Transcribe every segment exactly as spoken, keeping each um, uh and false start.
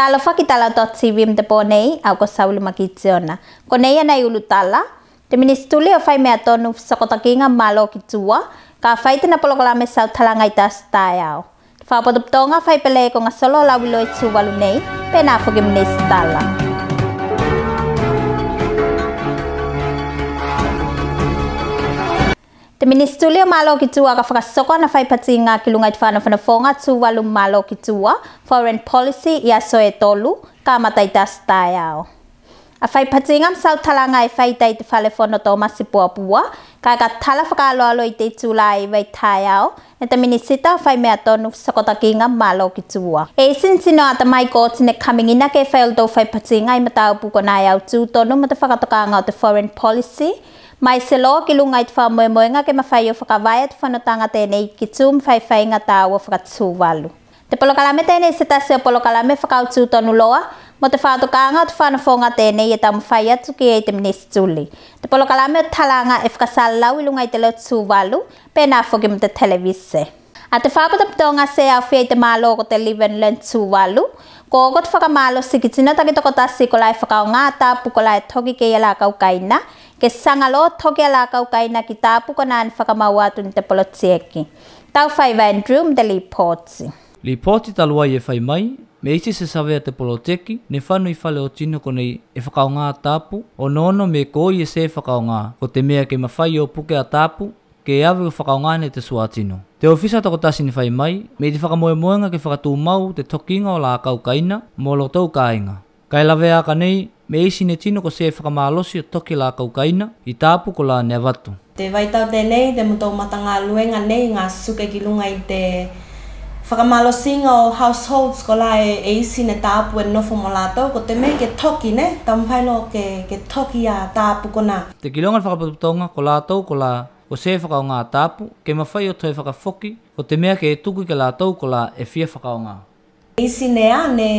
Talofa ki tala o dotTV mo te po nei, au ko Saulu Makitiona. Konei a nai ulutala. Te Minisituli o Faimeatonu, Fesokotakiga mo Malo ki Tua ka fai tena polokalame sautalaga i te aso taeao. Te fakapotopotoga faipele ko gasolo o lauiloa i Tuvalu nei, penā foki mo nisi tala. Te Minisituli o Malo ki Tua ka fakasoko ana faipatiga ki luga i te fakanofonofoga Tuvalu mo Malo ki Tua, Foreign Policy, i aso e tolu, kamata i te aso taeao. A faipatiga mo sautalaga e fai i te fale fono Tomasi Puapua, kae ka tala fakaaloalo i te itula e iva i taeao ne te Minisita o Faimeatonu, Fesokotakiga mo Malo ki Tua. E isi ne tino atamai ko oti ne kamigina ke fai olotou faipatiga i mataupu konā e autu tonu mo te fakatokaga o te Foreign Policy, maise loa ki luga i te fakamoemoega ke mafai o fakavae te fonotaga tenei ki tu mo faifaiga tāua faka-Tuvalu. Te polokalame tenei se tasi o polokalame fakautu tonu loa mo te fakatokaga o te fakanofoga tenei e taumafai atu ki ei te Minisituli. Te polokalame o talaga e fakasalalau i luga i te leo Tuvalu, penā foki mo te televise. A te fakapotopotoga se aofia i te malo ko te Live and Learn Tuvalu, ko oko te fakamalosi ki tino takitokotasi kolā e fakaaoga tapu kolā e toki ki ei a lakau kaina, ke saga loa o toki a lakau kaina ki tapu konā ne fakamau atu ne te polotieki. Taufaiva Andrew mo te lipoti. Lipoti talu ai e fai mai me isi se savea te polotieki ne fano i fale o tino konei e fakaaoga tapu, onoono me ko oi e se fakaaoga, ko te mea ke mafai o puke a tapu ke ave o fakaaoga ne te suātino. Te ofisa tokotasi ne fai mai me i te fakamoemoega ke fakatumau te tokiga o lakau kaina mo lotou kāiga. Kae lavea aka nei me isi ne tino ko se fakamalosi o toki lakau kaina i tapu kolā ne avatu. Te vaitau tenei te motou matagaluega nei gasuke ki luga i te fakamalosiga o households kolā e, e isi ne tapu e nofo mo latou, ko te mea ke toki ne, taumafai loa ke, ke toki a tapu konā. Te kiloga fakapotopotoga ko latou kolā ko se fakaaoga tapu ke mafai o toe fakafoki, ko te mea ke tuku ki a latou kolā e fia fakaaoga. E isi ne a, ne,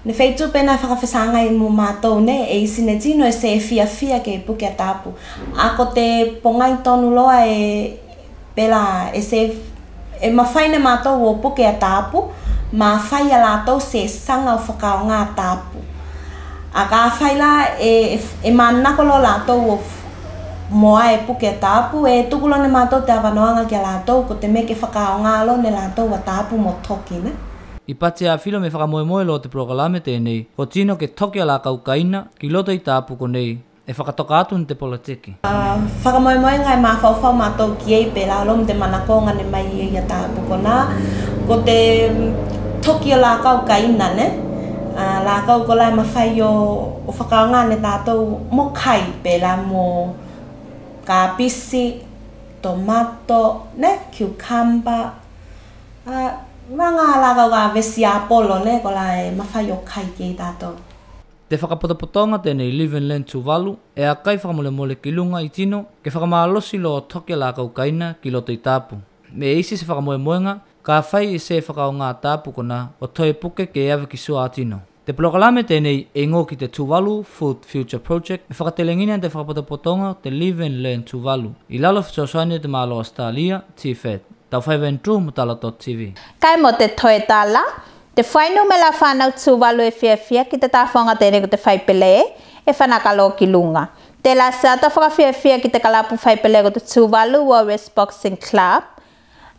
ne feitu penā e fakafesagai mo matou ne, e isi ne tino e se fiafia ke puke a tapu. A ko te pogai tonu loa e, pelā, e se, e mafai ne matou o puke a tapu, mafai a latou se saga o fakaaoga a tapu. A kafai la e, e, e manako loa latou o f-, mo a e puke a tapu, e tuku loa ne matou te avanoaga ki a latou, ko te mea ke fakaaoga loa ne latou a tapu mo toki ne. I pati a filo me fakamoemoe loa te polokalame tenei, ko tino ke toki a lakau kaina ki loto i tapu konei e fakatoka atu ne te polotieki. A, fakamoemoega e mafaufau matou ki ei pelā loa mo te manakoga ne mai ei a tapu konā, ko te, mm, toki o lakau kaina ne, a, lakau kolā e mafai o, o fakaaoga ne tatou mo kai pelā mo kapisi, tomato ne, cucumber, a, vaega lakau ka vesi apolo ne, kolā e mafai o kai ki ei tatou. Te fakapotopotoga tenei Live and Learn Tuvalu e akai fakamolemole ki luga i tino ke fakamalosi loa o toki a lakau kaina ki loto i tapu. Me isi se fakamoemoega kafai e se fakaaoga tapu konā o toe puke ke ave ki suātino. Te polokalame tenei e igoa ki te Tuvalu Food Future Project, e fakatelegina ne te fakapotopotoga o te Live and Learn Tuvalu i lalo o fesoasoani o te malo Australia, TFAT. Taufaiva Andrew mo tala dotTV. Kae mo te toe tala, te fuainumela fanau Tuvalu e fiafia ki te tafaoga tenei ko te faipele e fanaka loa ki luga. Telā se ata o fakafiafia ki te kalapu faipele ko te Tuvalu Warriors Boxing Club.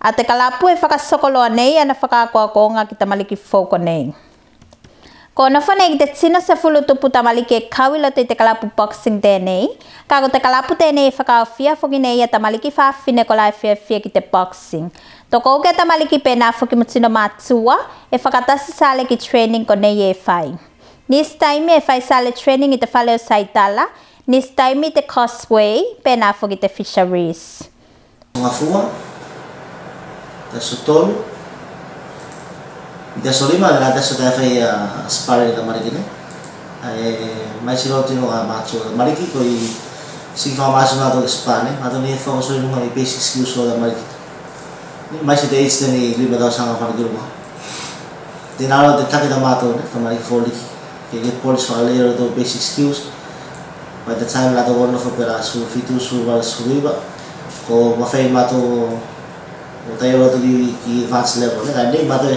A te kalapu e fakasoko loa nei ana fakaakoakoga ki tamaliki fou konei. Ko nofo nei ki te tino sefulu tupu tamaliki e kau i loto i te kalapu boxing tenei, kae ko te kalapu tenei e fakaaofia foki nei a tamaliki fafine kolā e fiafia ki te boxing. Tokouke a tamaliki penā foki mo tino matua e fakatasi sale ki training konei e fai. Nisi taimi e fai sale training i te fale o Saitala, nisi taimi i te Causeway, penā foki te Fisheries. Fugafuga, te aso tolu. I te aso lima, la te aso tae fai a sparring tamaliki ne. Ae maise loa tino a matua tamaliki, koi siki fakamasu matou te spar ne, matou ne fakasoli luga i basic skills o tamaliki. Maise te age tenei lima tausaga fano ki luga. Tenā loa te take ta matou ne, tamaliki foliki. Ke, ke polish fakalei olotou basic skills. By the time latou o nofo pelā sefulu fitu, sefulu valu, sefulu iva, ko mafai matou o tai olotou ki, ki advanced level ne, kae nei matou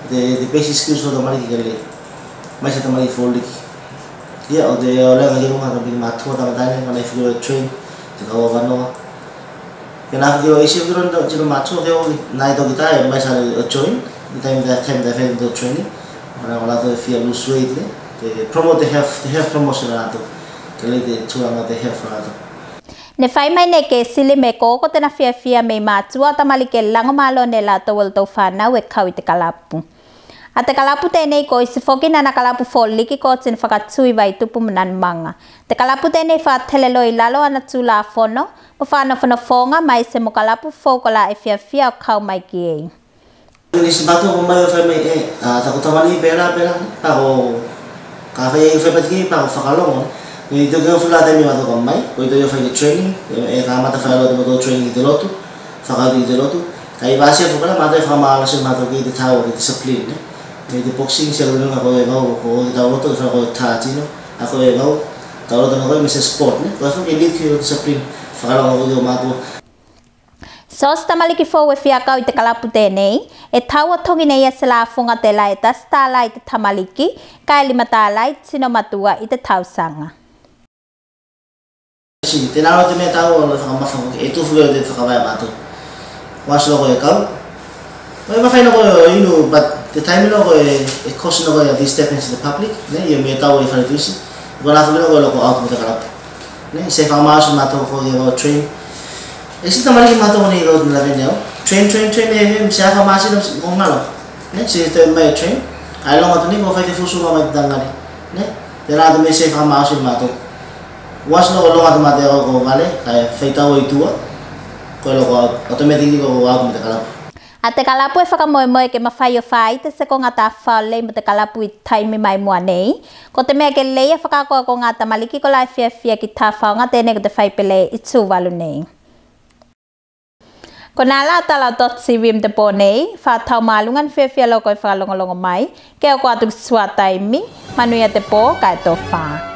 te, te basic skills o tamaliki ke lei. Mai se tamaliki foliki. Ia o te o lea ka kiluga ka piki matua tamatai ne, ka nai fiki o train te kau avanoa. Ke na fiki o isi fiki o tino matua ke o nai toki tai mai sa o join. Ni taimi tai, taimi tai fai o training. Ona o latou e fia lose weight ne, ke promote te health, te health promotion a latou. Ke lei te tulaga o te health a latou. Ne fai mai ne Kesili me ko oko tena fiafia me i matua tamaliki e lago malo ne latou o latou fanau e kau i te kalapu. A te kalapu tenei ko isi foki nana kalapu foliki ko oti ne fakatu i Vaitupu mo Nanumaga. Te kalapu tenei fakatele loa i lalo ana tulafono mo fakanofonofoga mai se mo kalapu fou kolā e fiafia o kau mai ki ei. Nisi matou ko mai o fai mai e, a, taku tamaliki pela, pela, pa ko, ka fai e fai pati ki, pa ko fakalogo. Ni toki o fula taimi matou ko mai, ko i toki o fai te training, e, e kamata fai loa te matou training i te lotu, fakautu i te lotu. Ka i vasi e fukala matou e fakamalo se matou ki te tau o te discipline, ne. Ni te boxing se ko te nuga ko e vau, ko te tau loto, ko e fai ko te tatino, a ko e vau, tau loto na ko e me se sport, ne. Ko e fai ke lead ki o discipline, fakalogo ko te o matou. So se tamaliki fou e fia kau i te kalapu tenei, e tau o togi ne ia se lafoga telā e tasi tālā i te tamaliki, kae lima tālā i tino matua i te tausaga. Si, tenā loa te mea tau o le fakamamafa ko e tufu loa te fakavae a matou. Once loa ko e kau. Ko e mafai loa ko e inu, but te taimi loa ko e, e cause loa ko e a disturbance to the public, ne, io mea tau o i fale tuisi. Ko na fai loa ko e logo out mo te kalapu. Ne, se fakamalo se matou ko e vau train. E si tamaliki matou nei loa te lavene au. Train, train, train, e, e, se a fakamalo se ko galo. Ne, se te mai train. Ai loga atu nei ko fai te fusu loa mai te tagali. Ne, tenā te mea se fakamalo se matou. Once loa ko loga atu matou ko vale, kae faitau i tua. Ko logo out, automatic ko out mo te kalapu. A te kalapu e fakamoemoe ke mafai o faite se koga tafao lei mo te kalapu i taimi mai mua nei. Ko te mea ke lei a fakaakoakoga tamaliki kolā e fiafia ki tafaoga tenei ko te fai pelē i Tuvalu nei. Ko nā la tala o dot TV mo te po nei, fakatau maluga ne fiafia loa ko e fakalogologo mai, ke oko atu ki suā taimi, manuia te po, kae tofa.